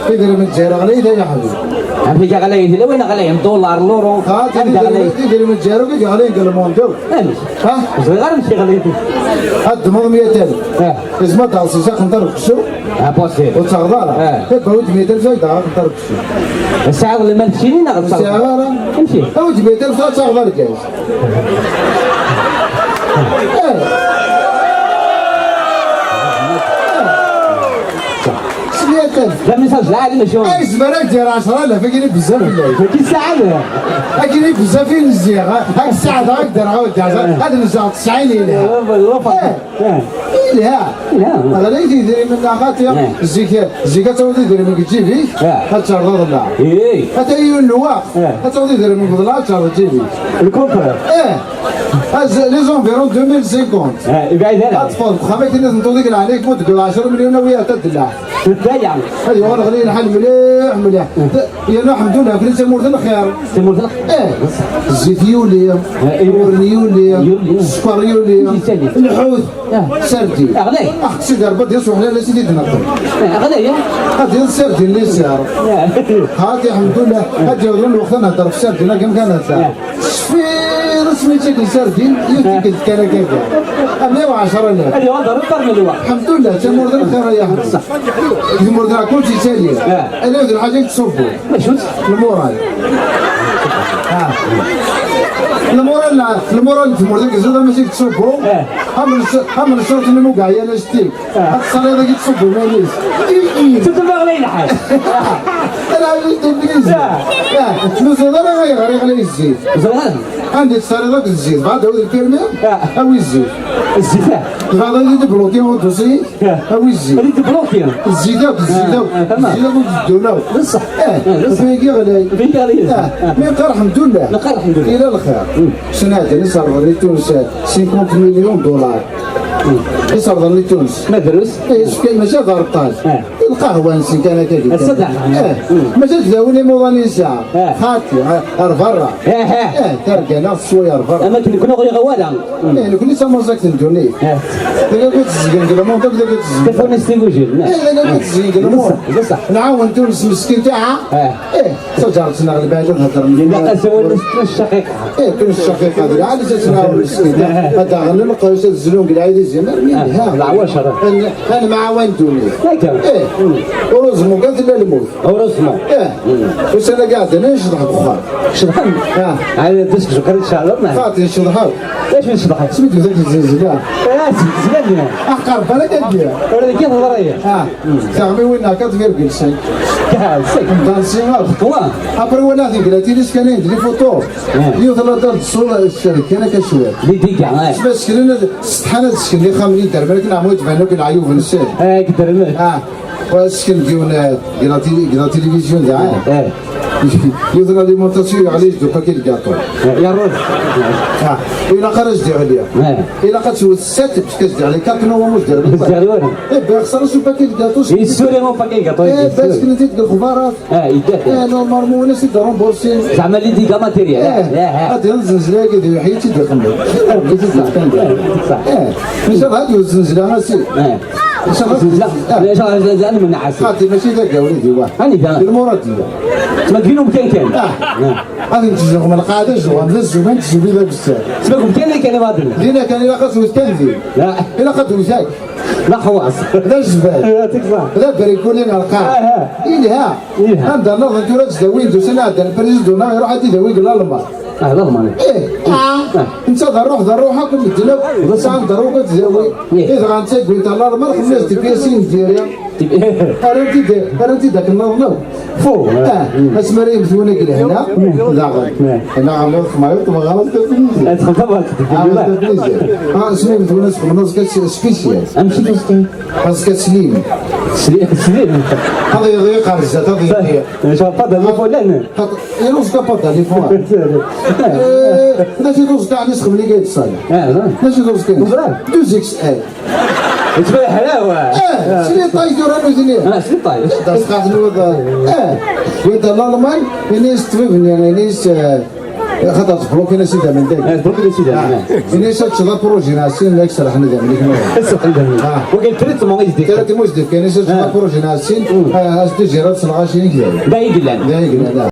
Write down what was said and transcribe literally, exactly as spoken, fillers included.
Idrimen n Lezzayer ɣlayen, ay aḥbib. Amek i ɣlayen? Tella win ɣlayen, dollar, luro. Ah, anda ɣlayen? Idrimen n Lezzayer akk i ɣlayen deg lmundi. Amek? Ha? Ẓriɣ ara amek i ɣlayen. Ad d-tmeḍ meyya alef. Ah. Izmer ad d-tɛeṣṣeḍ aqenṭar n uksum. Ah, possible. Ur ttaɣeḍ ara. Ah. Iba ur d-meyya alef, ay d-aɣ aqenṭar n uksum. Tesɛiḍ lmal keččini neɣ ur ttaɣeḍ? Sɛiɣ ara. Amek? Ur d-meyya alef, ur ttaɣeḍ argaz. Eh. Sliɣ-ak. D amisaǧ lɛali, mačči. Ay, yezmer ad d-yerr ɛecra alaf, akken i bezzaf fell-ak. Mačči ssaɛa, d. Akken i bezzaf i nziɣ, ha? Ad ssaɛdeɣ, ad d-rreɣ, ad d-rreɣ, ad nzeɣ tesɛin yelha. Iwa, iwa, eh. Eh. Yelha. Yelha. Ɣlayit idrimen-nneɣ xaṭi. Eh. Zik, zik ad tawiḍ idrimen deg ǧib-ik, eh, ad terreḍ aḍellaɛ. Eh. Ata yiwen n lweqt, eh, ad tawiḍ idrimen deg uḍellaɛ, ad terreḍ ǧib-ik. Le contraire. Eh. Az-, les environs deux mille cinquante. Eh, ibɛid ara. Ad teffɣeḍ deg uxxam akken ad tenṭuḍ deg leɛnaya-k, ma tewwiḍ ɛecra melyun, awi-yaɣ-d aḍellaɛ. Daya. Ad yuɣal ɣli lḥal mliḥ, mliḥ. Eh. Yerna, ḥemdullah, akken d tamurt n lxir. Tamurt n lxir. Eh, zzit yuli, eh, urni yuli, yuli, sskeṛ yuli, yuli, lḥut, eh, sardin. Ɣlay. Ah, Sidi Ṛebbi ad d-yas uḥlal, ad s-id-neṭṭel. Eh, ɣlay, eh? Ad d-yas sardin li sɛiɣ. Eh. Hadi, ḥemdullah, ad d-yaweḍ lweqt ad nehder ɣef sardin, akken kan hata. Eh. Cfiɣ asmi ttaken sardin, yiwet tikkelt kan akka kan. A meyya u ɛecra alaf. Ad yuɣal d aruṭar n lweqt. Ḥemdullah, tamurt n lxir, ay aḥbib. Deg tmurt-a, kul yettali. Eh. Ala d lḥaǧa i yettṣubbu. Acu-tt? Lmural. Ah. Lmural, lmural n tmurt-agi, ẓriɣ mačči yettṣubbu. Eh. Am n-, am n-, ṣṣurt n lmugaɛyan ajettik. Ah. Ad tesɛiḍ dagi yettṣubbu iman-is. Tuḍen aɣlay lḥal. Ala, ala, tuḍen iman-is. Ah. Ah. Ur teẓriḍ ara ayɣer i ɣlay zzit. Ẓriɣ. Anda i tesɛiḍ akk zzit? Bɣa ad d-tawiḍ lpirmi? Ah. Awi zzit. Zzit, ah. Tebɣiḍ ad d-teblukiḍ uḍusi? Awi zzit. Ad t-id-tebluki. Zzit akk, zzit akk. Ah, ah, tamam. Zzit akk ur d-ddun akk. D ṣṣeḥ. Eh, ah, d ṣṣeḥ. Ɣlay. Ɣlay. Ah, ah. Mi qqar ḥemdullah. Neqqar ḥemdullah. Yella lxir. Mm. Sneɛden i ṣerben i Tunes cinquante millions de dollars. Mm. I ṣerben i Tunes. Ma drus? Eh, mačči d areṭṭal. Ah. Lqahwa-nsen kan akka di kan. Ṣṣeḥ. Eh, mm. Mačči d dawi n imuḍan i nesɛa. Ah. Xaṭi, ar, ar berra. Ah, ah. Eh, targa-nneɣ teswa ar berra. Ama akken nekni ur ɣriɣ awal. Eh, nekni d tamaẓagt n ddunit. Eh. D akka i ttezgen deg lmund, d akka i ttezgen. Tafunast igujilen, eh. Eh, d akka i ttezgen deg lmund. D ṣṣeḥ, d ṣṣeḥ. Nɛawen Tunes meskint, ah. Eh. Eh, taǧaret-nneɣ lbaɛid ad hedren. Ilaq-as awal n Tunes ccaqiqa. Eh, Tunes ccaqiqa, d lɛali ad tt-nɛawen meskint. Eh. Ad aɣen lqus, ad zlun deg lɛid izimer, mi, eh, yelha. Leɛwacer. Ad n-, ad nemɛawan ddunit. Akka. Eh, heureusement kan tella lmut. Heureusement. Eh. Mm. Ussan-agi iɛeddan ad necḍeḥ deg uxxam. Ceḍḥen? Ah. Ɛad d asegzu kan i tceɛleḍ, neɣ? Xaṭi, necḍeḥ akk. D acu necḍeḥ? Smi d-tusa zzelzla. Ah, zzelzla-nni. Ah, qerb ara kan ddiɣ. Ur deg i teḍra-yi. Ah. Mm. Tiɣmiwin-a quatre virgule cinq. Ah, sek. Mdan siɣer. Wa? Après, walaɣ deg la télé skanay-d les photos. Ah. Yiwet la dal d ṣṣur, cerken akka cwiṭ. Les dégâts, ah. Sma seknen, setḥan ad sken ixxamen i derman, akken ɛmu yettban akk leɛyub-nsen. Ah, deg derman. Ah. Wa sken deg yiwen, eh, deg la télé-, deg la télévision da. Eh. Yiwet l'alimentation yeɣli-d upaki lgaṭu. Eh, yerreẓ. Ah, ilaq ara s-d-yeɣli. Eh. Ilaq ad twet sept, parce que s-d-yeɣli quatre, non, ur s-d-yeɣli. Ur s-d-yeɣli wara. Eh, ben, xsara s upaki lgaṭu. Yessuli upaki lgaṭu. Eh, ben, sken-it-id deg lexbarat. Eh, yedda. Eh, normalement, win as-id-remboursin. Zeɛma les dégâts matériels. Eh, eh, eh. Ad yenz zzelzla-agi d yiwḥi i tt-id-ixemmem. Eh, d ṣṣeḥ. Eh, d ṣṣeḥ. Eh, maca ad yewz zzelzla, a si. Eh. Zzelzla. Ah. Maca zzelzla, nmenneɛ a si. Xaṭi, mačči d agawi di wa. Anida? Di lmuradiya. Ma d win umkan kan. Ah. Ah. Ad nettzuxxem lqaɛda, zuxxam d azzuman, tzubi d agessar. Sma deg umkan kan i baṭel. Dinna kan ilaq ad twet kan din. La. Ilaq ad twet akk. D axwaṣ. D ajbad. Yaɛṭik ṣṣeḥ. D abrikuli n lqaɛa. Ah, ah. Ilha. Ilha. Anda nniḍen tura ad d-awin d usan ɛeddan lprizidun-a iruḥ ad d-idawi deg Lalman. Ah, Lalman. Eh, ah. Ah. Netta d rruḥ, d rruḥ akk medden akk. Sɛan d rruḥ ad d-idawi. Eh. I dɣa netta yewwin-t ɣer Lalman, xemmes d piyasin n diri. Arant-id, arant-id akken nniḍen akk. Fu. Ah, asmi ara yemmet win deg lehna, daɣen. Eh. Neɣ ameɣ tmayeḍ, tmeɣras, tafnizet. Ad txedmeḍ. Ah, tafnizet. Ah, asmi yemmet win asxemneẓ, spécial. Amek i t-, Parce que Slim. Sli-, Slim. Ad yeḍyeq ar zdat, ad yeḍyeq. Pas de l'effort, là, non. Pas, il n'ose pas de l'effort. Eh, mačči d uẓekka, ɛni sxemni-k-id ṣṣala. Ah, non. Mačči d uẓekka. Voilà. Deux X L. Yettban ḥlawa. Eh, sliṭay tura nutni. Ah, sliṭay. D asqaḥ n wid, eh, wid n Lalman, ini-as ṭṭbib-nni, ini-as, eh, Xaṭer teblukin-as idammen dagi. Eh, teblukin-as idammen, eh. Ini-as ad teččeḍ apruji n ɛsin, ad k-serḥen idammen-ik nniḍen. Ad serḥen idammen. Ah. Wagi n traitement i s-d-ifkan. Traitement i s-d-ifkan, ini-as ad teččeḍ apruji n ɛsin, ah, ad s-d-tejjireḍ s lɣaci-inek dayen. D ay yellan. D ay yellan, ah.